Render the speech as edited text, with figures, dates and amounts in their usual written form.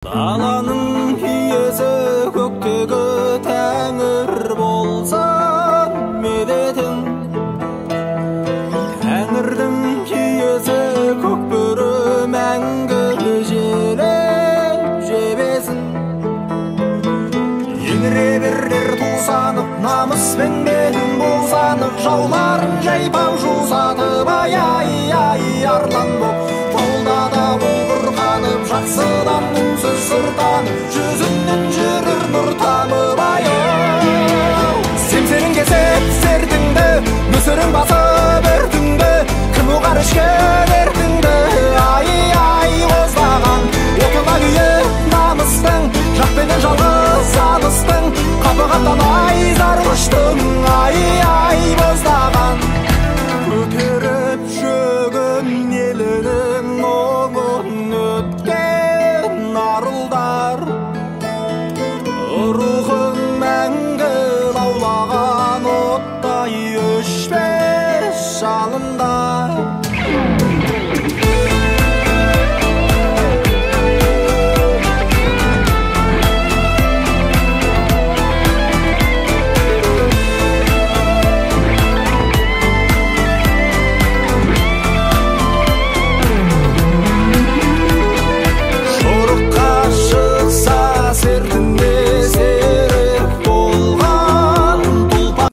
Даланың иесі көктегі тәңір болсын медетің. Тәңірдің иесі көк бөрі мәңгі желіп жебесін. Еңіре берер тусанып, намыспен белін бусанып, жауларын жайпап жусатып, ай ай ай арлан боп жолда да буырқанып, жақсыдан үнсіз сыртанып, жүзінен жүрір нұр тамып, ай ау. Семсерің кесіп сертіңді, нөсерің басып өртіңді, кім ұғар ішкен ертіңді, ай ай қоздаған отына күйіп намыстың, жақпенен жалғыз алыстың, қапы қаптан айзар құштың, ай ай боздаған. Көтеріп жүгін елінің мұңын өткен арылдар, рухын мәңгі лаулаған оттай өшпес жалындар.